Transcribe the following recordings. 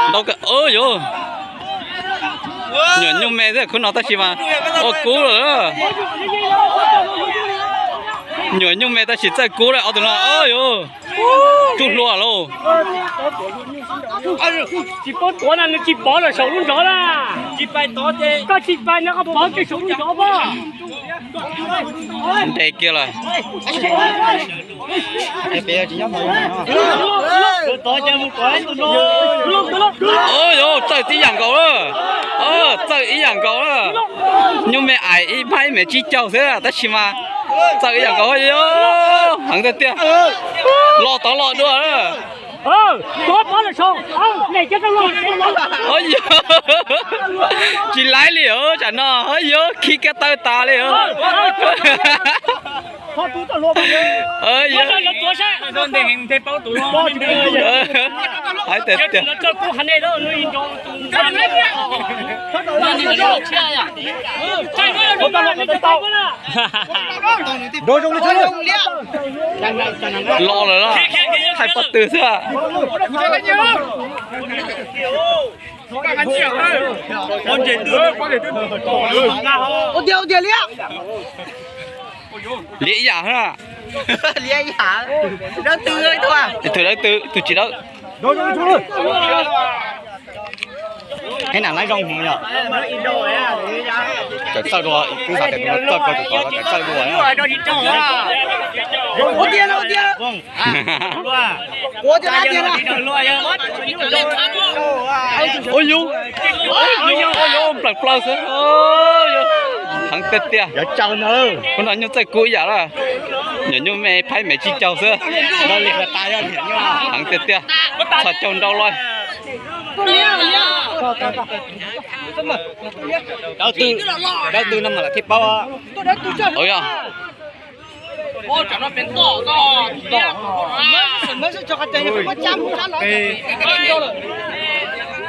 Ntau kawg, o yog nyuam nyuj me xwb khub no tab sis mas ua kub lawm. Nyuam nyuj me tab sis txawj kub lawm ob tug no, o yog tub hluas lauj. Tsis paub tuav no nws tsis pov lawm saum lub nrov na. Koj tsis pais no koj pov kiag saum lub nrov pab. Nres kiag lawm. O yog txawj tib yam nkaus lawm. Txawj ib yam nkaus lawm. Nyuj me ais ib phab ib mev tsib caug xwb tab sis mas txawj ib yam nkaus, o yog heev tiag tiag. Los tod los dua lawm. Tsis laib li os, tsam no o yog khi kiag taw tas li os. Hais tiag tiag. Los lawm los, thaij pob tw xwb. Ua tiag ua tiag liab. Liab ib yam. Ib tug dawb tw, tus tsis dawb. Ib nam lab zoo yom. Cawm txawj dua, ib xav tias txawj ko tus tod cawm txawj dua. Ua tiag, ua tiag. Ua tiag, ua tiag. Ua yus, ua yus, nplaws plaws xwb. Heev tiag tiag. Khub no nyuj txawj kub ib yam lawm. Nyuam nyuj me phaib mev tsib caug xwb. Heev tiag tiag. Txhos caug nrau lawm. Dawb tw no mas lam thiaj paub. Yog.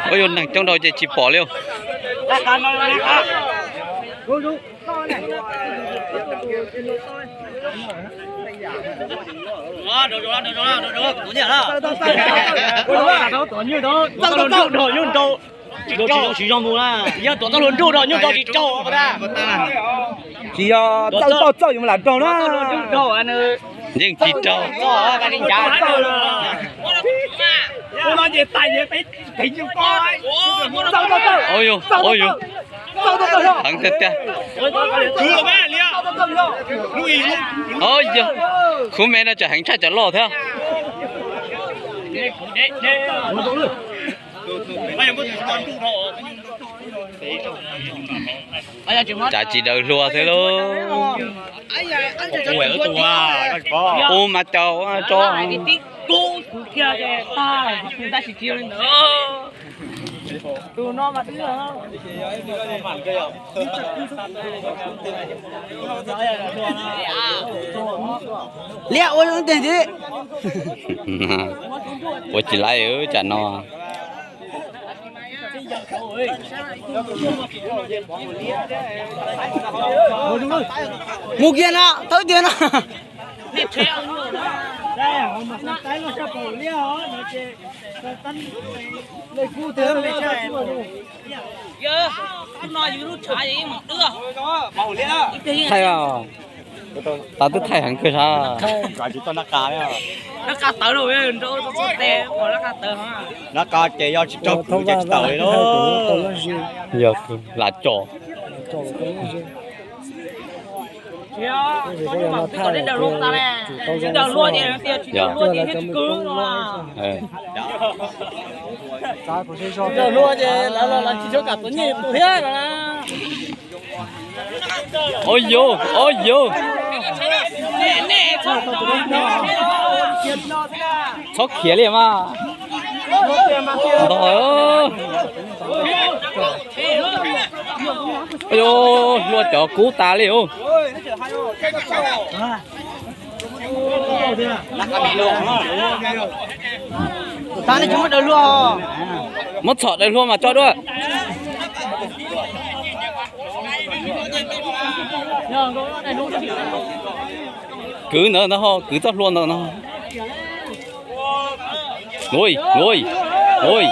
Ua yus neeg coob dhau ces tsis pom li. Tsis zoo mus na, yog tuam txoj hlua nruj rau nyuj rau tsis raug. Tsis yog txawj toj txawj yus lam raug na. Yeej tsis raug. Heev tiag tiag. Khub me no tsam heev tshaj cov loj thiab. Tsam tsis daws hlua thiab lauj. U mas caus tso. Liab ua zoo tes ntxiv. Ua tsis laib tsam no. Mus kiag no, thawb tiag no. Thaij os. Tau twb thaij heev kawg sas. Nab qa ces yog tsis raug kwv ces tsis tawm li lauj. Yog lam tso. Ua yus, ua yus. Txhob khiav li mas. Ntog. Ua yus, hlua cov kub tas li os. Muab txhom daws hlua mas tso dua. Kwv ntawd ntag ho, kwv txoj hlua ntawd no. Ui, ui, ui.